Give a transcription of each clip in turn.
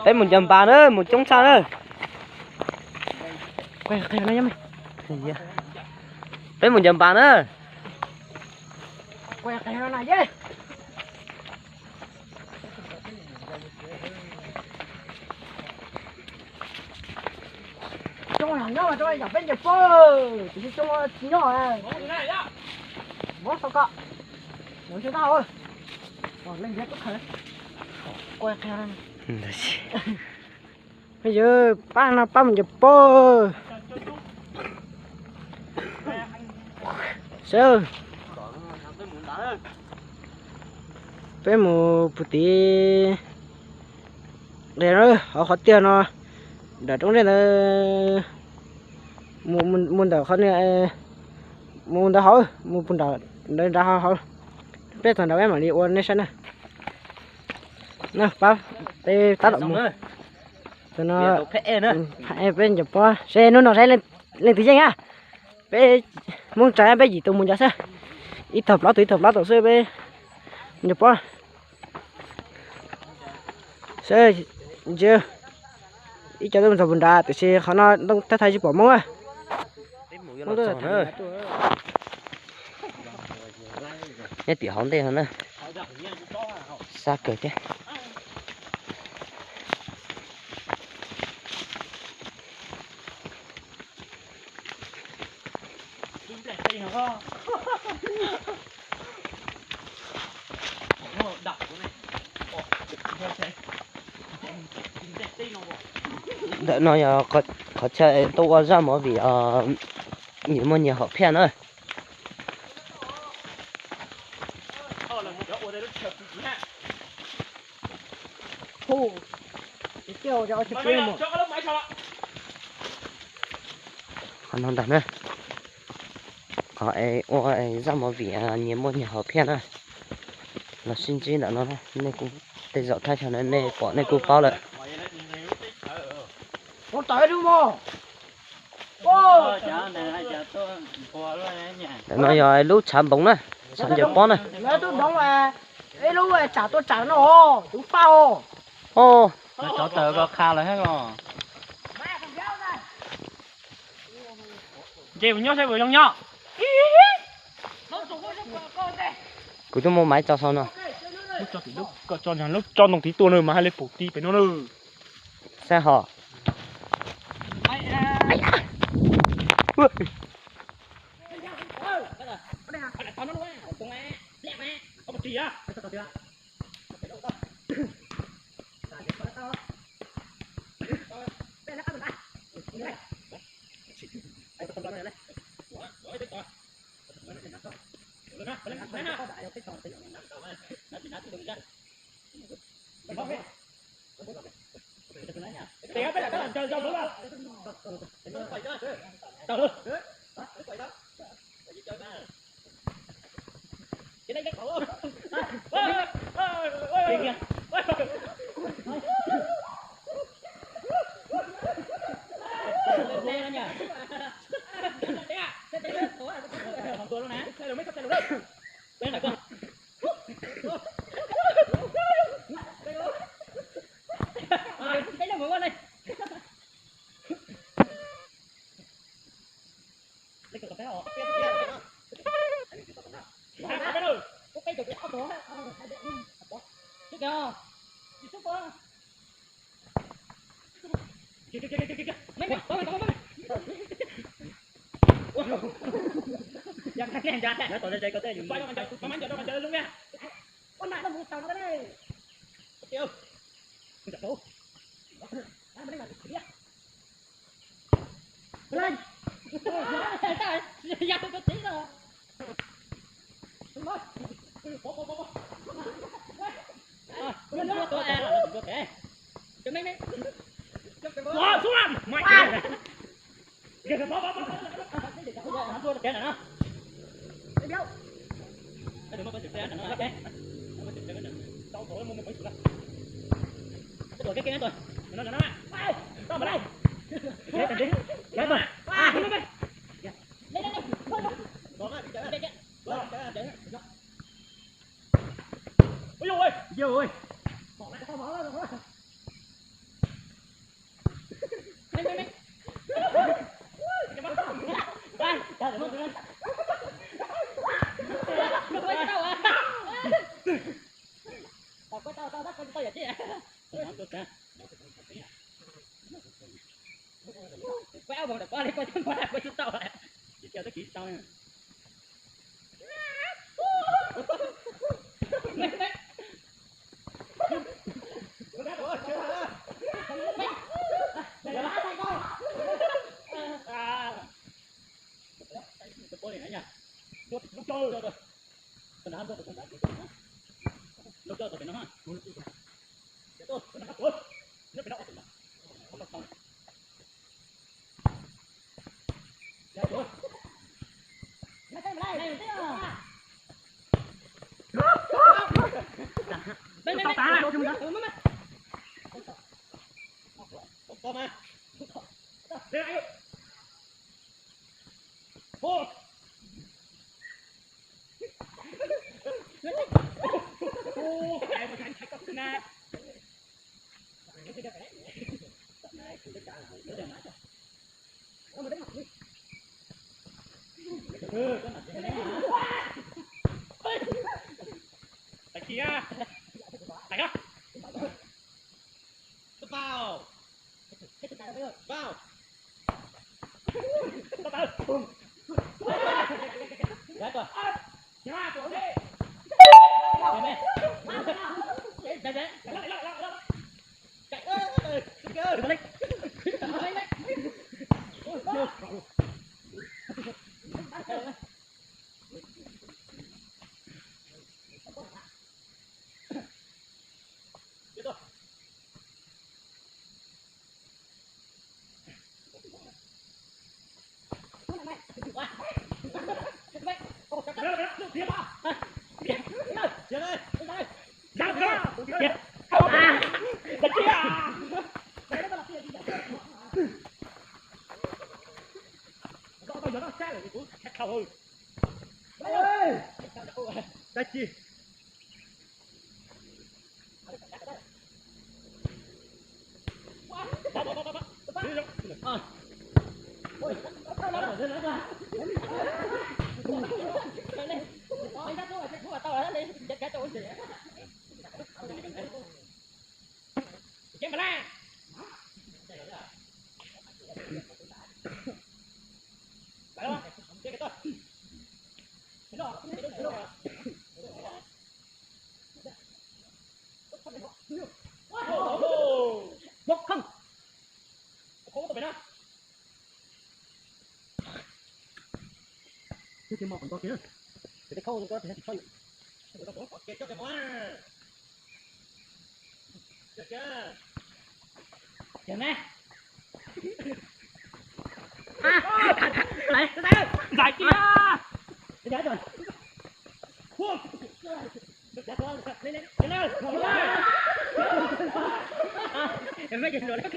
Peb mus ncaws npas na, mus coob tshaj na. Peb mus ncaws npas na. Coob heev nyob mas coob yam peb ncaws pog, tiam sis coob tsis nyob. Muab sau kom, muab sau tau. Leej ntiav tub khaws. Yog pab no pab mus ncaws pog. Sawv, peb mus puv tid. Qia hauv qhov tiaj no, nram roob ntej ntawd, mus ntawm qhov, mus ntawd hauv, mus puag nram ntawd nrad hauv. Peb txog nrad peb mam li ua nej saib na. Na pab, peb tab tom mus. Tus no, peb ncaws pob seb hnub no saib leej twg yeej a. Peb Hmoob tsav peb yim tus mus ncaws xwb. Ib tog plaub tus, ib tog plaub tus xwb peb ncaws pob. Seb, ntsia, ib co tuaj mus txog puag nrad tiam sis qhov no ntoo thaj thaj tsis pom Hmoob. Nyob tim hauv ntej no na, xa kawg thiab. Ntawm no yog qhov chaw tuaj ua zaj movie nyias muaj nyias hom phiaj na. Qhov no ntag na, qhov es ua zaj movie nyias muaj nyias hom phiaj na. Los sib ntsib ntawm no, nej kuj tej zaum thaj chaw no nej pom nej kuj paub lawm. Ntawm no yog lub tshav npoov na, tshav ncaws pob na. Nce mus nyob saib puas zoo nyob. Kuv twb muaj maiv tso sau no. Lub tso ntoo tid tuaj na mas hais li pum ti pem no na. Saib ho. Đẩy kìa. Đẩy đó. Vào. Vào. Đá rồi. Dab tsi? Một không. Tiếp theo một còn có kia. Tiếp theo không có thì nó chỉ cho. Kìa nè. Giải kìa. Giải rồi. Lên, lên, lên, lên. Em mới nhìn rồi đó.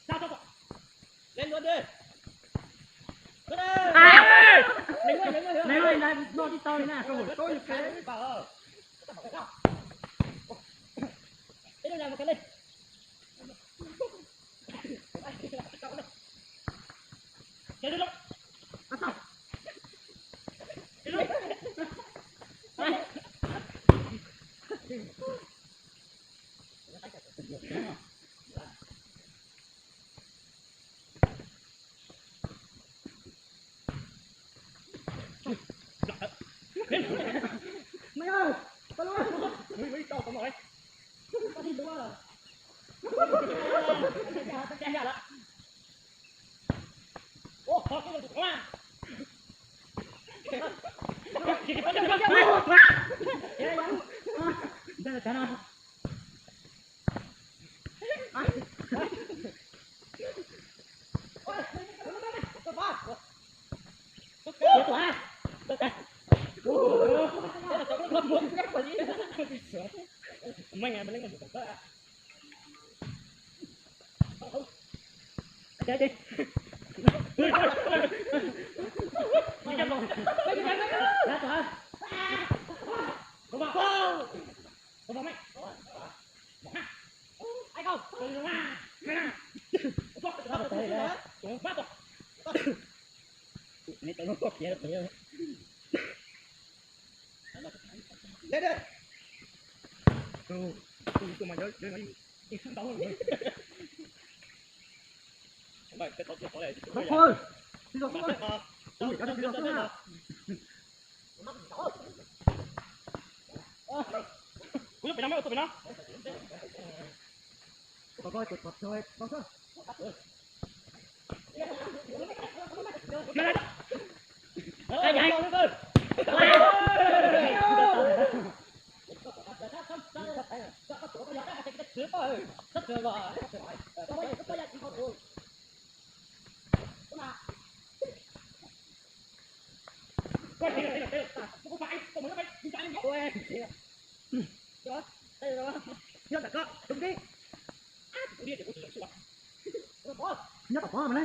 Sao, sao, sao? Lên luôn đi. Lên đi. Lên luôn, lên luôn. Lên luôn, lên luôn, đi tao nè. Bảo. Lên luôn, làm một cái lên. Mày ơi, tao luôn. Ui, ui, tao, tao nói. Tao đi đúng không? Tao chạy ra lắm. Ô, tao không được quá. Đây là cái nào? Nyob tom pob mas ne.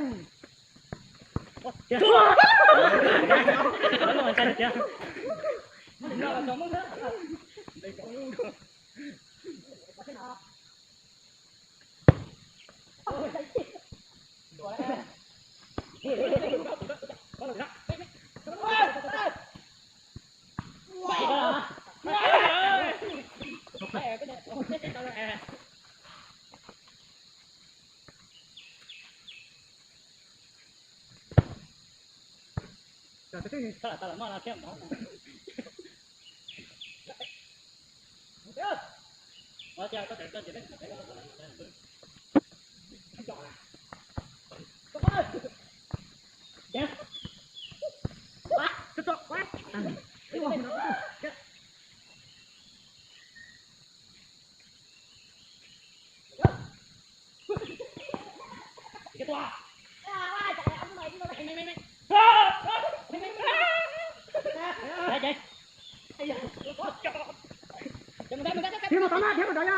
Thiab mas tau na, thiab mas tau na.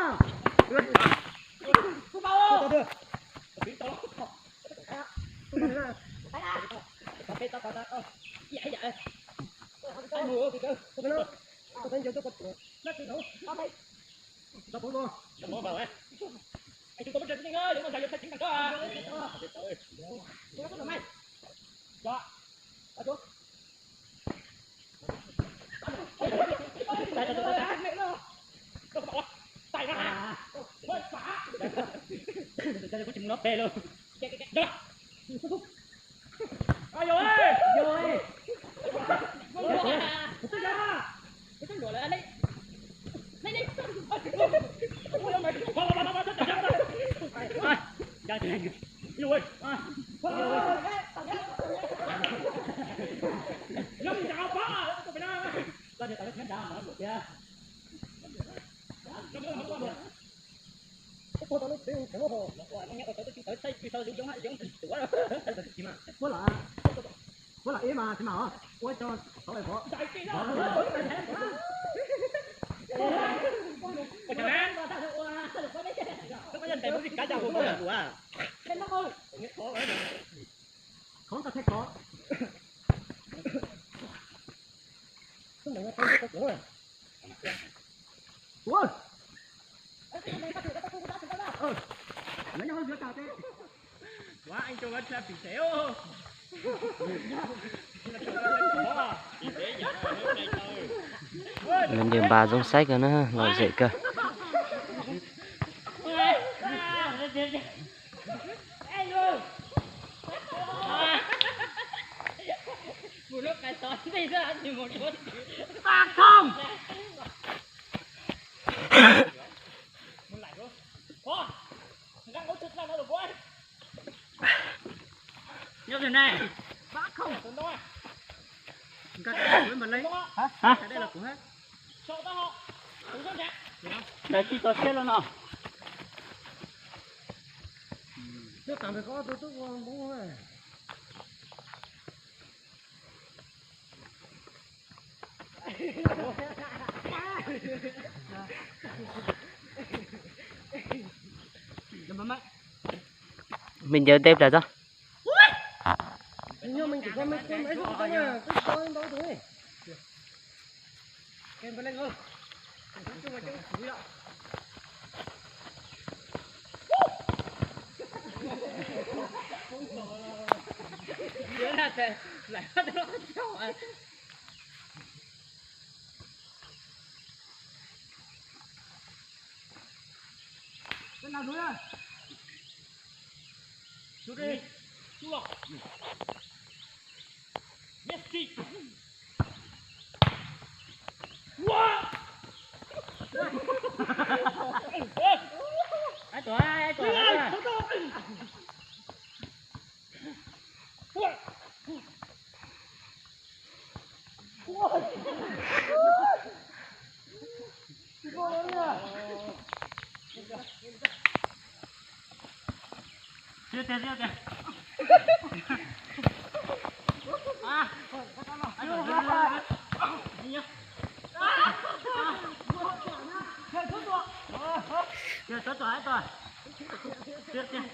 Ua lam ib mas tsis mas os, ua tso tau lawm vov. Khov tau thej khov. Ua, lawv nyob hauv yuav tas teb. Lawv ntes npas zoo saib kawg na, lom zem kawg. Nyob twg ne? Hả? Hả? Lawv tsis tso siab lawm no. Mej ncaws dej plaws tso. Ai tuaj, ai tuaj, ai tuaj. Siab tiag, siab tiag. Siab tiag.